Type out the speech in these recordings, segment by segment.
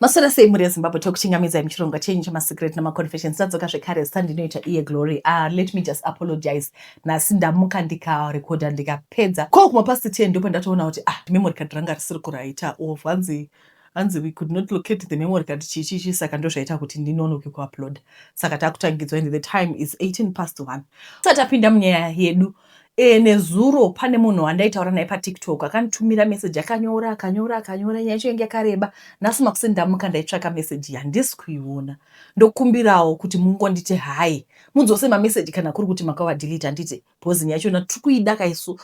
Maswera sei mhuri yeZimbabwe, tokuchingamidzai muchirongwa chenyu chemasecret nemaconfessions. Tadzoka zvekare, zita ndinoita iye Glory. Let me just apologize, nhasi ndamuka ndikarekodha ndikapedza ko kuma past 10, ndipo ndatoona kuti ah, memory card ranga risiri kuraita off. Hanzi we could not locate the memory card, chichichi. Saka ndozvaita kuti ndinonoke kuupload. Saka takutangidzwa and the time is 18 past 1. Saka tapinda munyaya yedu. Nezuro pane munhu wandaitaura naye paTikTok akanditumira meseji, akanyora, akanyora, akanyora. Nyaya yacho yange yakareba. Nhasi makuseni ndamuka ndaitsvaka meseji, handisi kuiona. Ndokumbirawo kuti mungonditi hai, mudzose mameseji kana kuri kuti makavadelete, handiti? Because nyaya yachona tiri kuida kaisu.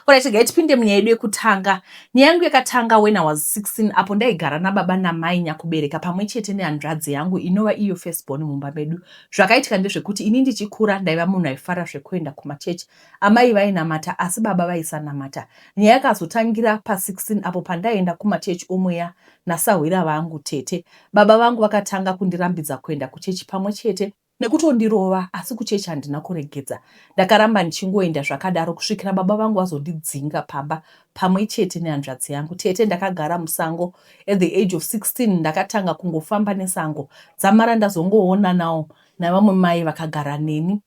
Alright, regai tipinde munyaya yedu yekutanga. Nyaya yangu yakatanga when I was 16, apo ndaigara nababa namai nyakubereka pamwe chete nehanzvadzi yangu inova iyo firstborn mumba medu. Zvakaitika ndezvekuti ini ndichikura ndaiva munhu aifara zvekuenda kumachechi. Amai vainamata asi baba vaisanamata. Nyaya yakazotangira pa16 apo pandaienda kumachechi omweya nasahwira vangu tete. Baba vangu vakatanga kundirambidza kuenda kuchechi pamwe chete nekutondirova, asi kuchechi handina kuregedza. Ndakaramba ndichingoenda zvakadaro kusvikira baba vangu vazondidzinga pamba pamwe chete nehanzvadzi yangu tete. Ndakagara musango. At the age of 16 ndakatanga kungofamba nesango dzamara ndazongoonanawo navamwe mai vakagara neni.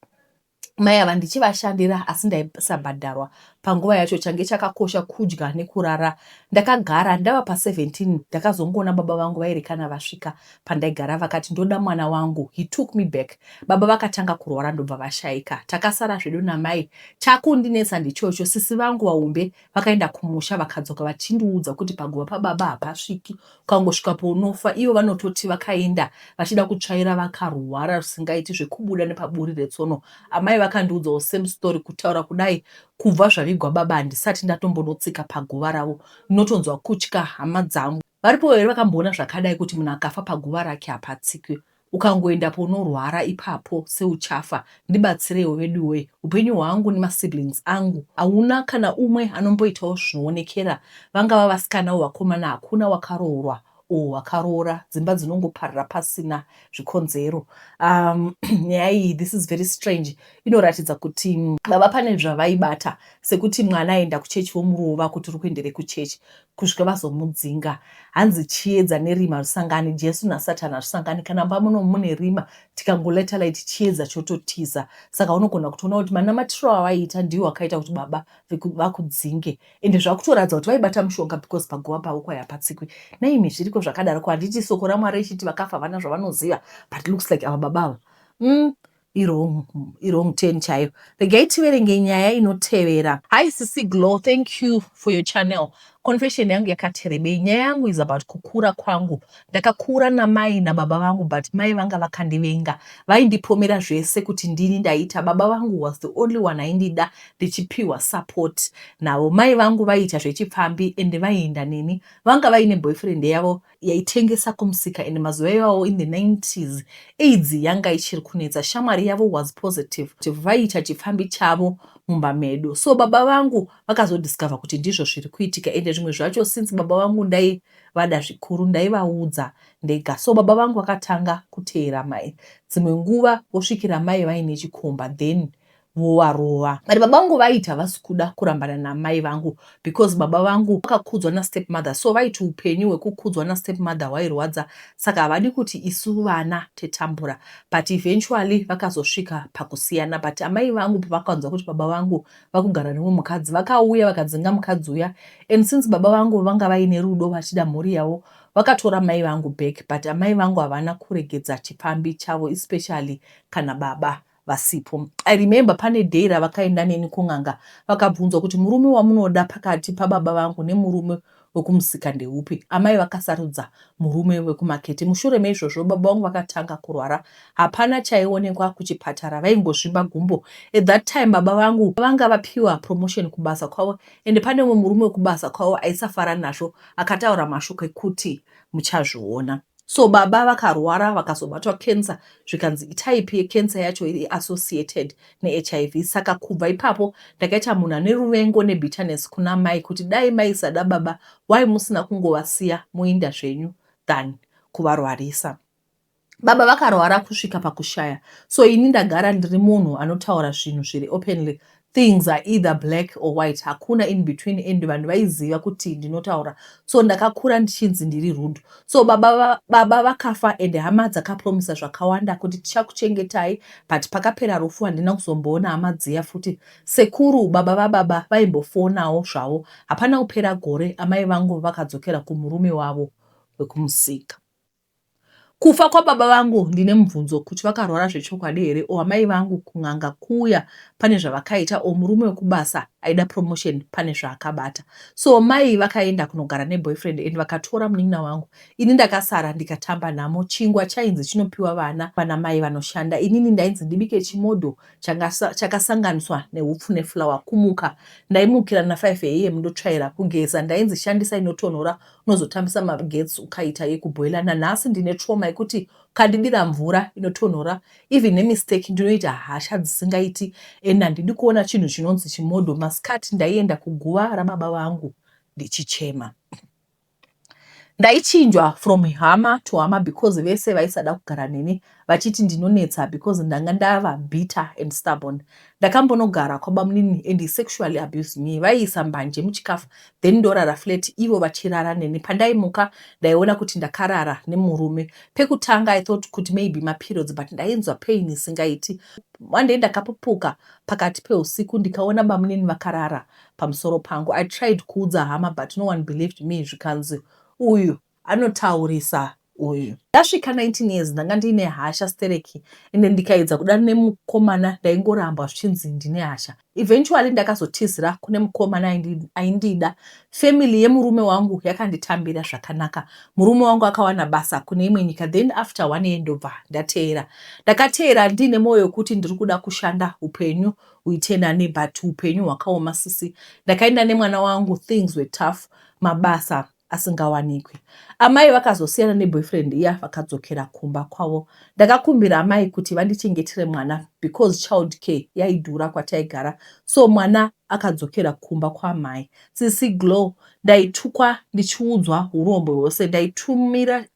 Mai ava ndichivashandira asi ndaisabhadharwa panguva yacho. Change chakakosha kudya nekurara. Ndakagara ndava pa17, ndakazongoona baba vangu vairekana vasvika pandaigara, vakati, "Ndoda mwana wangu." He took me back. Baba vakatanga kurwara ndobva vashayika. Takasara zvedu namai. Chakundinetsa ndichocho, sisi vangu vaumbe vakaenda kumusha vakadzoka vachindiudza kuti paguva pababa hapasviki, ukangosvikapo unofa. Ivo vanototi vakaenda vachida kutsvaira, vakarwara zvisingaiti zvekubuda nepaburi retsono. Amai vakandiudzawo same story. Kutaura kudai, kubva zvavigwa baba handisati ndatombonotsika paguva ravo. Ndinotonzwa kutya. Hama dzangu varipo here vakamboona zvakadai, kuti munhu akafa paguva rake hapatsikwi, ukangoendapo unorwara ipapo seuchafa? Ndibatsireiwo veduwe. Upenyu hwangu nemasiblings angu hauna kana umwe anomboitawo zvinoonekera, vangava vasikanawo vakomana, hakuna wakaroorwa o wakaroora. Dzimba dzinongoparira pasina zvikonzero. Nyaya iyi, this is very strange. Inoratidza kuti baba pane zvavaibata, sekuti mwana aenda kuchechi vomurova kuti uri kuendere kuchechi, kusvika vazomudzinga. Hanzi chiedza nerima zvisangani, Jesu naSatani hazvisangani. Kana mba muno mune rima, tikangoleta light, chiedza chototiza. Saka unogona kutoona kuti manamatiro avaiita ndiwo akaita kuti baba vakudzinge. Ende zvakutoratidza kuti vaibata mushonga, because paguva pavo kwai hapatsikwi. Naimi, zviriko zvakadaro? Ko handiti soko raMwari richiti vakafa havana zvavanoziva? But looks like ava baba ava, iwrong 10 chaiyo. Regai tiverenge nyaya inotevera. Hi Sisi Glow, thank you for your channel. Confession yangu yakaterebei. Nyaya yangu is about kukura kwangu. Ndakakura namai nababa vangu, but mai vanga vakandivenga, vaindipomera zvese kuti ndini ndaita. Baba vangu was the only one aindida, ndichipiwa support navo. Mai vangu vaiita zvechipfambi ende vaienda neni. Vanga vaine boyfriend yavo yaitengesa kumusika, ende mazuva iwawo in the 90s AIDS yanga ichiri kunetsa. Shamwari yavo was positive. Vaiita chipfambi chavo mumba medu. So baba vangu vakazodiscover kuti ndizvo zviri kuitika. Ende zvimwe zvacho, since baba vangu ndaivada zvikuru, ndaivaudza ndega. So baba vangu vakatanga kuteera mai, dzimwe nguva vosvikira mai vaine chikomba, then vovarova. But baba vangu vaiti havasi kuda kurambana namai vangu because baba vangu vakakudzwa nastep mother, so vaiti upenyu hwekukudzwa nastep mother hwairwadza, saka havadi kuti isu vana tetambura. But eventually vakazosvika pakusiyana. But amai vangu pavakanzwa kuti baba vangu vakugara nemumwe mukadzi, vakauya vakadzinga mukadzi uya. And since baba vangu vanga vaine rudo, vachida mhuri yavo, vakatora mai vangu back. But amai vangu havana kuregedza chipfambi chavo, especially kana baba vasipo. I remember pane day ravakaenda neni kun'anga, vakabvunzwa kuti murume wamunoda pakati pababa vangu nemurume wekumusika ndeupi? Amai vakasarudza murume wekumakete. Mushure meizvozvo baba vangu vakatanga kurwara. Hapana chaionekwa kuchipatara, vaingozvimba gumbo. At that time baba vangu vanga vapiwa promotion kubasa kwavo, ende pane mumwe murume wekubasa kwavo aisafara nazvo, akataura mashoko ekuti muchazviona. So baba vakarwara, vakazobatwa cancer, zvikanzi itype yecancer yacho iri associated neHIV. Saka kubva ipapo ndakaita munhu ane ruvengo nebitterness kuna mai, kuti dai maisada baba, wai musina kungovasiya muinda zvenyu than kuvarwarisa? Baba vakarwara kusvika pakushaya. So ini ndagara ndiri munhu anotaura zvinhu zviri openly. Things are either black or white, hakuna in between, and vanhu vaiziva kuti ndinotaura. So ndakakura ndichinzi ndiri rude. So baba vakafa and hama dzakapromisa zvakawanda kuti tichakuchengetai, but pakapera rufu handina kuzomboona hama dziya futi. Sekuru baba vababa vaimbofonawo zvavo. Hapana kupera gore amai vangu vakadzokera kumurume wavo wekumusika. Kufa kwababa vangu ndine mubvunzo kuti vakarwara zvechokwadi here or amai vangu kun'anga kuya pane zvavakaita or murume wekubasa aida promotion pane zvaakabata. So mai vakaenda kunogara neboyfriend and vakatora munin'ina wangu. Ini ndakasara ndikatamba nhamo. Chingwa chainzi chinopiwa vana vana mai vanoshanda. Inini ndainzi ndibike chimodho chakasanganiswa neupfu neflour. Kumuka ndaimukira na5 am ndotsvaira. Kugeza ndainzi shandisa inotonhora, unozotambisa magetsi ukaita yekubhoila. Nanhasi ndine trauma yekuti ukandidira mvura inotonhora even nemistake ndinoita hasha dzisingaiti, and handidi kuona chinhu chinonzi chimodho. Masikati ndaienda kuguva rababa vangu ndichichema. Ndaichinjwa from hama to hama because vese vaisada kugara neni vachiti ndinonetsa because ndanga ndava bitter and stubborn. Ndakambonogara kwabamunini and he sexually abused me. Vaiisa mbanje muchikafu, then ndorara flat ivo vachirara neni. Pandaimuka ndaiona kuti ndakarara nemurume. Pekutanga I thought kuti maybe maperiods, but ndainzwa pain isingaiti. One day ndakapupuka pakati peusiku ndikaona bamunini vakarara pamusoro pangu. I tried kuudza hama, but no one believed me, zvikanzi uyu anotaurisa uyu. Ndasvika 19 years ndanga ndiine hasha stereki, ende ndikaedza kuda nemukomana ndaingorambwa zvichinzi ndine hasha. Eventually ndakazotizira kune mukomana aindida. Family yemurume wangu yakanditambira zvakanaka. Murume wangu akawana basa kune imwe nyika, then after one year ndobva ndateera. Ndakateera ndiine mwoyo wekuti ndiri kuda kushanda, upenyu huite nani, but upenyu hwakaoma sisi. Ndakaenda nemwana wangu. Things were tough, mabasa asingawanikwi. Amai vakazosiyana neboyfriend iya vakadzokera kumba kwavo. Ndakakumbira amai kuti vandichengetere mwana because child care yaidhura kwataigara, so mwana akadzokera kumba kwaamai. Sisi Glow, ndaitukwa ndichiudzwa urombo hwose. Ndaitumira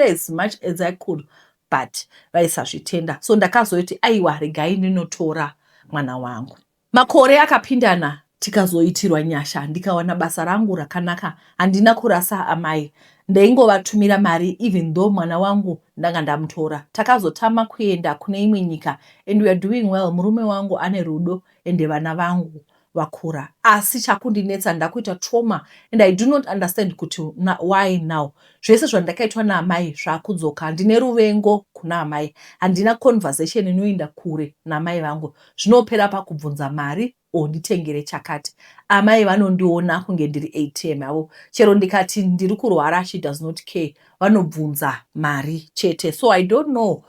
as much as I could, but vaisazvitenda. So ndakazoti aiwa, regai ndinotora mwana wangu. Makore akapindana, tikazoitirwa nyasha ndikawana basa rangu rakanaka. Handina kurasa amai, ndaingovatumira mari even though mwana wangu ndanga ndamutora. Takazotama kuenda kune imwe nyika and we are doing well. Murume wangu ane rudo ende vana vangu vakura, asi chakundinetsa ndakuita trauma and I do not understand kuti why now zvese zvandakaitwa naamai zvakudzoka. Ndine ruvengo kuna amai. Handina conversation inoenda kure namai vangu. Zvinopera pakubvunza mari or nditengere chakati. Amai vanondiona kunge ndiri ATM yavo. Chero ndikati ndiri kurwara, she does not care, vanobvunza mari chete. So I don't know.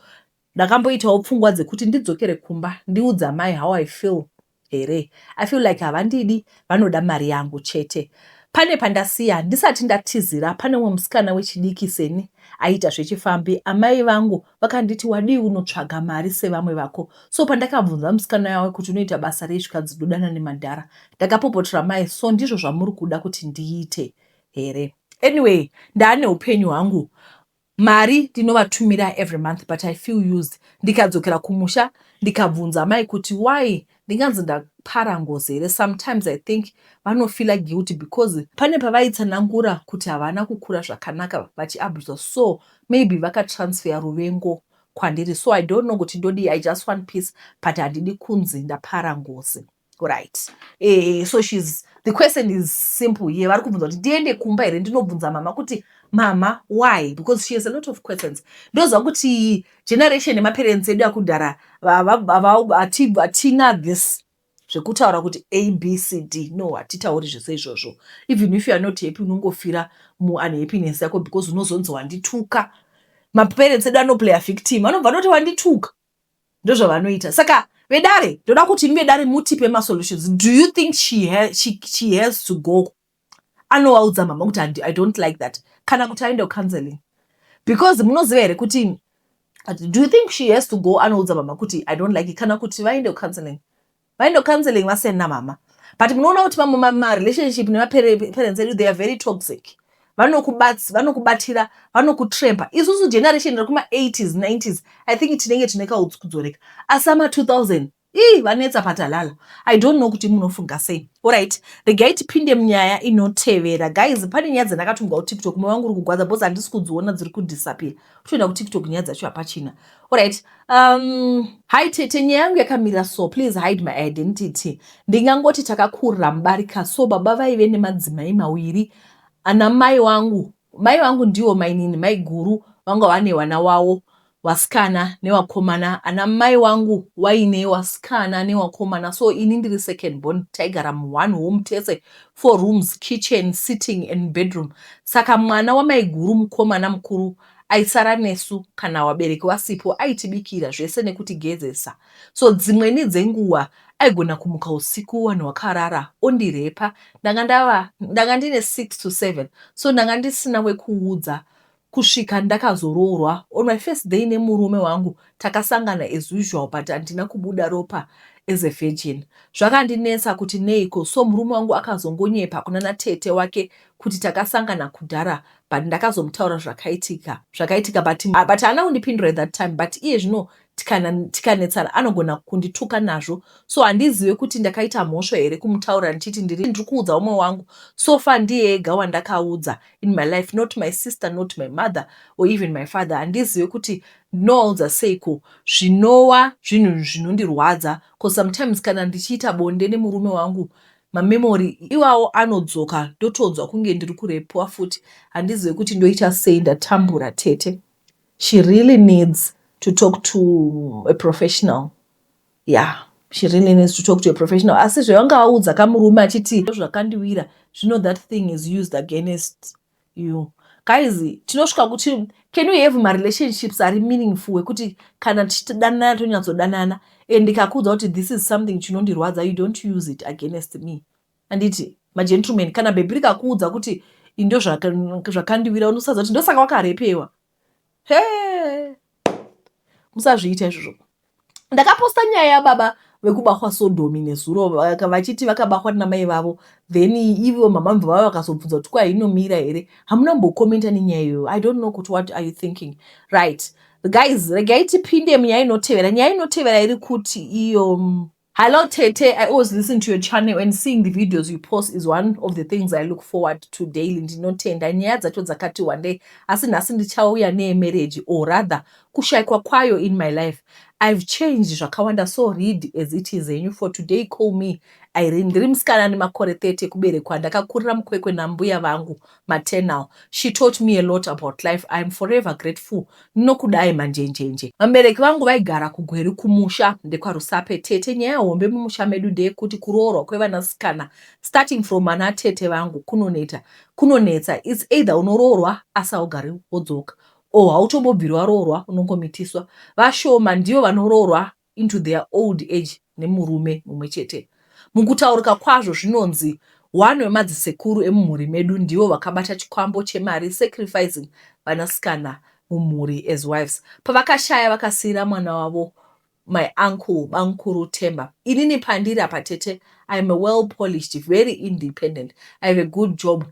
Ndakamboitawo pfungwa dzekuti ndidzokere kumba ndiudze amai how I feel here. I feel like havandidi, vanoda mari yangu chete. Pane pandasiya ndisati ndatizira, pane umwe musikana wechidiki seni aiita zvechifambi. Amai vangu vakanditi, "Wadii unotsvaga mari sevamwe vako?" So pandakabvunza musikana yavo kuti unoita basa rei, zvikanzi ndodana nemadhara. Ndakapopotera mai, "So ndizvo zvamuri kuda kuti ndiite here?" Anyway, ndaane upenyu hwangu. Mari ndinovatumira every month, but I feel used. Ndikadzokera kumusha ndikabvunza mai kuti why, ndinganzi ndapara ngozi here? Sometimes I think vanofeela guilty because pane pavaitsanangura kuti havana kukura zvakanaka vachiabuswa, so maybe vakatransfera ruvengo kwandiri. So I don't know kuti ndodii. I just want peace, but handidi kunzi ndapara ngozi, right? So she's the question is simple here. Vari kubvunza kuti ndiende kumba here, ndinobvunza mama kuti, "Mama, why?" Because she has a lot of questions. Ndoziva kuti generation yemaparents edu akudhara hatina this zvekutaura kuti A, B, C, D. No, hatitauri zvese izvozvo. Even if you are not happy, unongofira muunhappiness yako because unozonzi wandituka. Maparents edu anoplaya victim, vanobva noti wandituka, ndozvavanoita. Saka vedare, ndoda kuti imi vedare mutipe masolutions. Do you think she has to go anovaudza mama kuti I don't like that, kana kuti aende kucounseling? Because munoziva here kuti, do you think she has to go anoudza mama kuti I don't like it, kana kuti vaende kucounseling? Vaende kucounseling vasiyani namama. But munoona kuti mamwe marelationship nemaparents edu, they are very toxic. Vanokubatira, vanokutrempa. Isusu generation rekuma80s, 90s, I think tinenge tine kautsi kudzoreka, asi ama2000 Ii, vanetsa patalala. I don't know kuti munofunga sei. Alright, regai tipinde munyaya inotevera. Guys, pane nyaya dzandakatumwa kuTikTok, moyo wangu uri kugwadza because handisi kudziona, dziri kudisappear. Kutoenda kuTikTok nyaya dzacho hapachina. Alright, hi tete, nyaya yangu yakamira so, please hide my identity. Ndingangoti takakurira mubarika. So baba vaive nemadzimai mawiri ana mai wangu. Mai vangu ndiwo mainini, mai guru vanga vane vana wavo vasikana nevakomana. Ana mai wangu waine vasikana nevakomana, so ini ndiri second born. Taigara muone home tese, four rooms, kitchen, sitting and bedroom. Saka mwana wamaiguru mukomana mukuru aisara nesu kana vabereki vasipo. Aitibikira zvese nekutigezesa. So dzimweni dzenguva aigona kumuka usiku vanhu vakarara ondirepa. Ndanga ndava ndanga ndine 6 to 7, so ndanga ndisina wekuudza kusvika ndakazoroorwa. On my first day nemurume wangu takasangana as usual, but handina kubuda ropa as a virgin. Zvakandinetsa kuti neiko. So murume wangu akazongonyepa kuna natete wake kuti takasangana kudhara, but ndakazomutaura zvakaitika zvakaitika, but haana kundipindura at that time. But iye zvino tikanetsana anogona kundituka nazvo, so handizive kuti ndakaita mhosva here kumutaura ndichiti ndiri kuudza umwe wangu. So far ndiye ega wandakaudza in my life, not my sister, not my mother or even my father. Handizive kuti ndinovaudza seiko, zvinova zvinhu zvinondirwadza, because sometimes kana ndichiita bonde nemurume wangu, mamemory iwawo anodzoka, ndotonzwa kunge ndiri kurepwa futi. Handizive kuti ndoita sei. Ndatambura tete. She really needs to talk to a professional. Yeah, she really needs to talk to a professional. Asi zvavangavaudza kamurume achiti zvakandiwira zvino, that thing is used against you. Guys, tinosvika kuti can we have marelationships ari meaningful, ekuti kana tichidanana tonyatsodanana, and ndikakuudza kuti this is something chinondirwadza, you don't use it against me, handiti? Magentleman, kana bhebhi rikakuudza kuti indo zvakandiwira, unosadza kuti ndosaka wakarepewa. He, musazviita izvozvo. Ndakaposta nyaya yababa vekubahwa sodomy nezuro, vachiti vakabahwa namai vavo, then ivo mama mubva vavo vakazobvunza kuti kwai inomira here. Hamuna mbokomenta nenyaya iyoyo. I don't know kuti what are you thinking. Right guys, regai tipinde munyaya inotevera. Nyaya inotevera iri kuti iyo, "Hello tete, I always listen to your channel and seeing the videos you post is one of the things I look forward to daily. Ndinotenda. Nyaya dzacho dzakati wandei, asi nhasi ndichauya neyemarriage, or rather kushayikwa kwayo in my life. I've changed zvakawanda, so read as it is henyu. For today, call me Irene. Ndiri musikana nemakore 30 ekuberekwa. Ndakakurira muKwekwe nambuya vangu maternal. She taught me a lot about life. I am forever grateful. Nokudai manjenjenje. Vabereki vangu vaigara kuGweru, kumusha ndekwaRusape. Tete, nyaya hombe mumusha medu ndeyekuti kuroorwa kwevanasikana, starting from ana tete vangu, kunoneta, kunonetsa. It's either unoroorwa asi haugari wodzoka, or hautombobviri waroorwa, unongomitiswa. Vashoma ndivo vanoroorwa into their old age nemurume mumwe chete. Mukutaurika kwazvo zvinonzi one wemadzisekuru emumhuri medu ndivo vakabata chikwambo chemari, sacrificing vanasikana mumhuri as wives. Pavakashaya vakasiyira mwana wavo, my uncle, bamukuru Temba. Inini pandiri apa tete, I am a well polished, very independent. I have a good job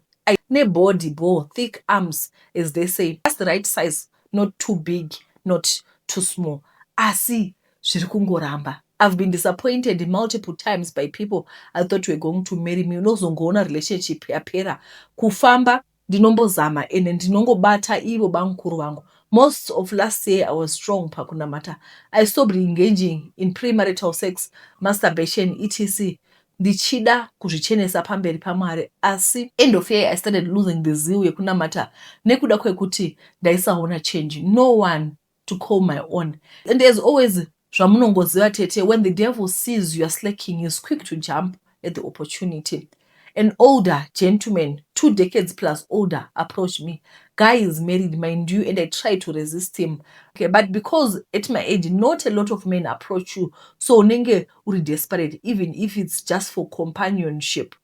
nebody ball, thick arms as they say, just the right size, not too big, not too small. Asi zviri kungoramba. I've been disappointed multiple times by people I thought were going to marry me. Unozongoona relationship yapera. Kufamba ndinombozama ende ndinongobata ivo bamukuru vangu. Most of last year I was strong pakunamata. I stopped engaging in premarital sex, masturbation, etc, ndichida kuzvichenesa pamberi paMwari. Asi end of year I started losing the zeal yekunamata nekuda kwekuti ndaisaona change, no one to call my own. And as always, zvamunongoziva tete, when the devil sees you are slacking, is quick to jump at the opportunity. An older gentleman, 2 decades plus older, approached me. Guy is married, mind you, and I tried to resist him, okay, but because at my age not a lot of men approach you, so unenge uri desperate, even if it's just for companionship.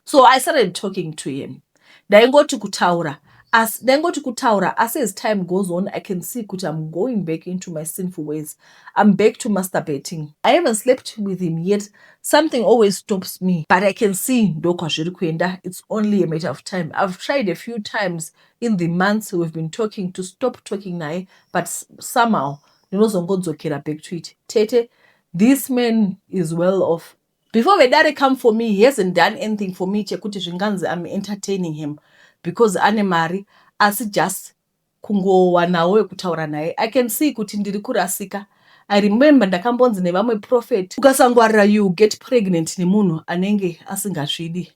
So I started talking to him. Ndaingoti kutaura asi, ndaingoti kutaura, asi as time goes on I can see kuti I'm going back into my sinful ways. I'm back to masturbating. I haven't slept with him yet. Something always stops me, but I can see ndokwazviri kuenda. It's only a matter of time. I've tried a few times in the months we've been talking to stop talking naye, but somehow ndinozongodzokera back to it. Tete, This man is well off. Before vedare come for me, he hasn't done anything for me chekuti zvinganzi I'm entertaining him because ane mari, asi just kungowanawo wekutaura naye. I can see kuti ndiri kurasika. I remember ndakambonzi nevamwe prophet, ukasangwarira you get pregnant nemunhu anenge asingazvidi.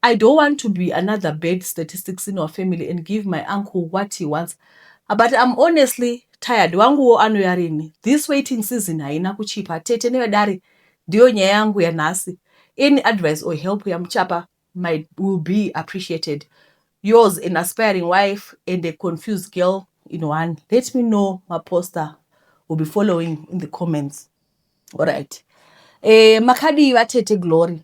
I don't want to be another bad statistics in our family and give my uncle what he wants, but I'm honestly tired. Wanguwo anouya rini? This waiting season haina kuchipa. Tete nevedare, ndiyo nyaya yangu yanhasi. Any advice or help yamuchapa might will be appreciated. Yours, an aspiring wife and a confused girl in one. Let me know. Maposter will be following in the comments. Alright. Makadii vatete Glory?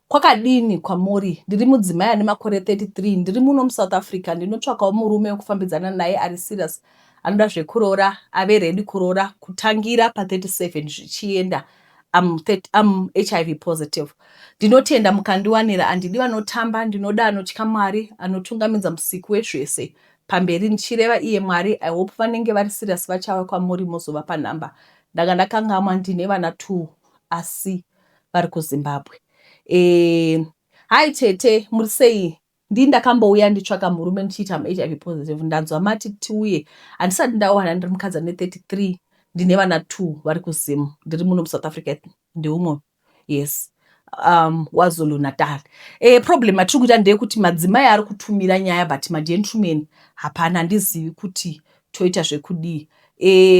Kwakadini kwamuri? Ndiri mudzimai ane makore 33, ndiri muno muSouth Africa. Ndinotsvakawo murume wekufambidzana naye ari serious, anoda zvekuroora, ave ready kuroora, kutangira pa37 zvichienda. Am HIV positive. Ndinotenda mukandiwanira. Handidi vanotamba, ndinoda anotya Mwari, anotungamidza Musiki wezvese pamberi, ndichireva iye Mwari. I hope vanenge vari serious vachauya kwamuri mozovapa nhamba. Ndanga ndakangamwa, ndine vana 2 asi vari kuZimbabwe. Hai tete, muri sei? Ndii ndakambouya nditsvaka murume ndichiita muHIV positive. Ndanzwa mati tiuye, handisati ndawana. Ndiri mukadzi ane 33, ndine vana 2 vari kuZim, ndiri muno muSouth Africa. Ndeumwe, yes, waZulu Natal. Problem atiri kuita ndeyekuti madzimai ari kutumira nyaya, but magentleman hapana. Handizivi kuti toita zvekudii.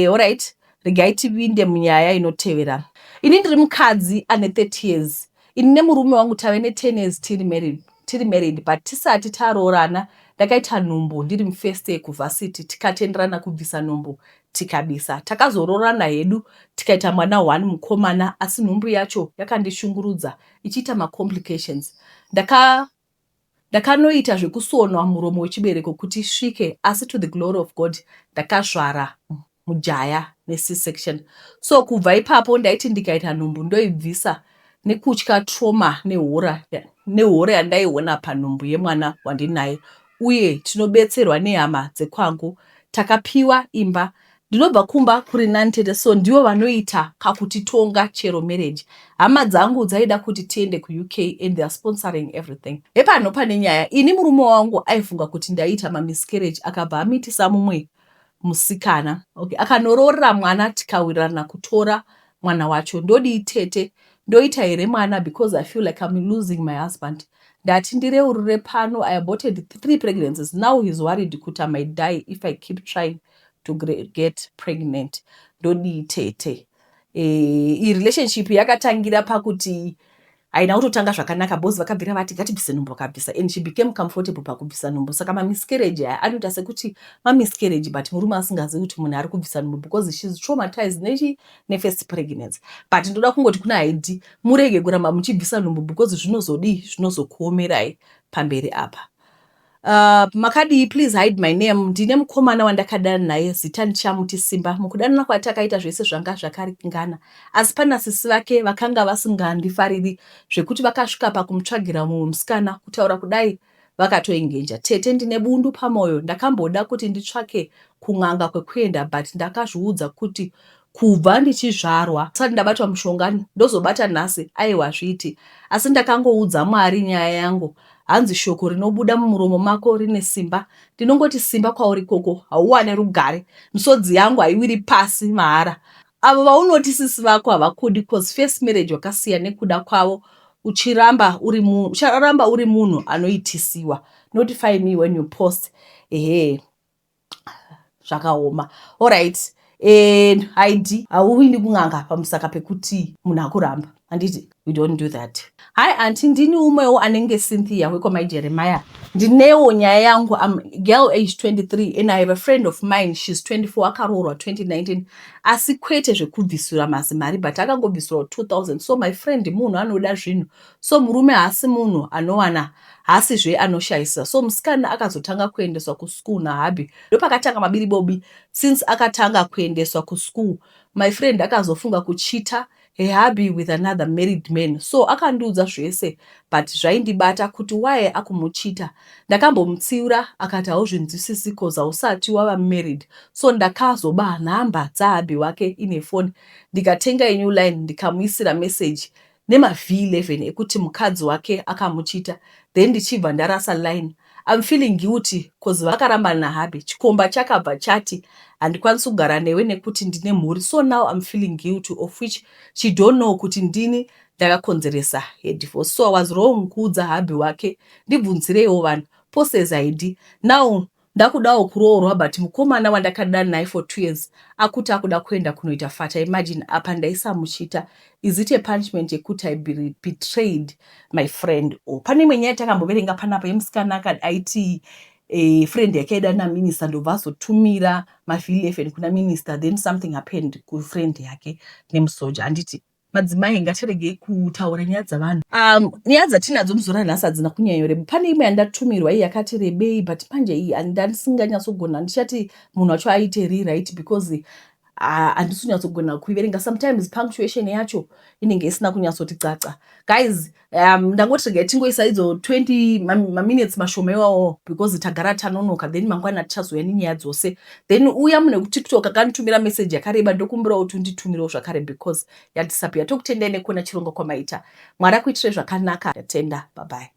Alright, regai tivinde munyaya inotevera. Ini ndiri mukadzi ane 30 years. Ini nemurume wangu tave ne10 years tiri married, but tisati taroorana ndakaita nhumbu ndiri mufirst year kuvarsity. Tikatenderana kubvisa nhumbu, tikabisa. Takazoroorana hedu, tikaita mwana 1 mukomana, asi nhumbu yacho yakandishungurudza ichiita macomplications. Ndakanoita zvekusonwa muromo wechibereko kuti isvike, asi to the glory of God ndakazvara mujaya neC-section. So kubva ipapo ndaiti ndikaita nhumbu ndoibvisa nekutya trauma nehora yandaiona panhumbu yemwana wandinaye. Uye tinobetserwa nehama dzekwangu, takapiwa imba. Ndinobva kumba kuri nani tete, so ndivo vanoita kakutitonga chero marriage. Hama dzangu dzaida kuti tiende kuUK and they are sponsoring everything. Hepano pane nyaya. Ini murume wangu aifunga kuti ndaita mamiscarriage, akabva amitisa mumwe musikana. Okay. Akanoroorera mwana, tikawirirana kutora mwana wacho. Ndodii tete? Ndoita here mwana? Because I feel like I'm losing my husband. Ndati ndireurure pano. I aborted three pregnancies. Now he's worried kuti I might die if I keep trying to get pregnant. Ndodii tete? Iyi relationship yakatangira pakuti haina kutotanga zvakanaka because vakabvira vati ngatibvise nhumbu, vakabvisa, and she became comfortable pakubvisa nhumbu. Saka mamiscarriage aya anoita sekuti mamiscarriage, but murume asingazivi kuti munhu ari kubvisa nhumbu because she's traumatized nechi nefirst pregnancy. But ndoda kungoti kuna haidi murege kuramba muchibvisa nhumbu because zvinozodii, zvinozokuomerai pamberi apa. Makadii? Please hide my name. Ndine mukomana wandakadana naye, zita ndichamuti Simba. Mukudanana kwatakaita zvese zvanga zvakaringana, asi pana sisi vake vakanga vasingandifariri zvekuti vakasvika pakumutsvagira mumwe musikana. Kutaura kudai vakatoengeja. Tete, ndine bundu pamwoyo. Ndakamboda kuti nditsvake kun'anga kwekuenda, but ndakazviudza kuti kubva ndichizvarwa sati ndabatwa mushonga, ndozobata nhasi? Aiwa, zviiti. Asi ndakangoudza Mwari nyaya yangu. Hanzi shoko rinobuda mumuromo mako rine simba. Ndinongoti simba kwauri koko, hauwane rugare. Misodzi yangu haiwiri pasi mahara. Avo vaunoti sisi vako havakudi 'cause first marriage wakasiya nekuda kwavo, ucharamba uri munhu anoitisiwa. Notify me when you post. Ehe, zvakaoma. Alright, haidi hauindi kun'anga pamusaka pekuti munhu akuramba, handiti? We don't do that. Hi aunty, ndini umwewo anenge Cynthia wekwamai Jeremiah. Ndinewo nyaya yangu. Am girl age 23 and I have a friend of mine, she's 24. Akaroorwa 2019, asi kwete zvekubvisira mazimari, but akangobvisirwa 2000. So my friend munhu anoda zvinhu, so murume haasi munhu anowana, haasizve anoshayisa. So musikana akazotanga kuendeswa kuschool nahubby, ndopakatanga mabiribobi. Since akatanga kuendeswa kuschool, my friend akazofunga kucheata. Her hubby with another married man. So akandiudza zvese, but zvaindibata kuti why akumuchita. Ndakambomutsiura akati hauzvinzwisisi 'cause hausati wava married. So ndakazoba nhamba dzahubby wake ine foni, ndikatenga a new line, ndikamuisira message nemaV11 ekuti mukadzi wake akamuchita, then ndichibva ndarasa line. I'm feeling guilty 'cause vakarambana nahubby. Chikomba chakabva chati handikwanisi kugara newe nekuti ndine mhuri. So now I'm feeling guilty, of which she don't know kuti ndini ndakakonzeresa yedivorce. So I was wrong kuudza hubby wake? Ndibvunzireiwo vanhu. Poses ID now ndakudawo kuroorwa, but mukomana wandakadana naye for 2 years akuti akuda kuenda kunoita fata. Imagine, apa ndaisamuchita. Is it a punishment yekuti I betrayed my friend? Or pane imwe nyaya takamboverenga panapa yemusikana aiti friend yake aida naminister, ndobva azotumira maV11 kuna minister, then something happened kufriend yake nemusoja, handiti? Madzimai, ngatiregei kutaura nyaya dzavanhu. Nyaya dzatinadzo muzuva ranhasi hadzina kunyanyoreba. Pane imwe yandatumirwa iyi yakati rebei, but manje iyi handandisinganyatsogona. Ndichati munhu wacho aite rewrite because handisi kunyatsogona kuiverenga. Sometimes punctuation yacho inenge isina kunyatsoti caca. Guys, ndangoti regai tingoisa idzo 20 maminutes mashoma iwawo because tagara tanonoka. Then mangwana tichazouya nenyaya dzose. Then uya munhu wekuTikTok akanditumira message yakareba, ndokumbirawo kuti unditumirewo zvakare because yadisappear. Tokutendai nekuona chirongwa kwamaita. Mwari akuitirai zvakanaka. Ndatenda, bye bye.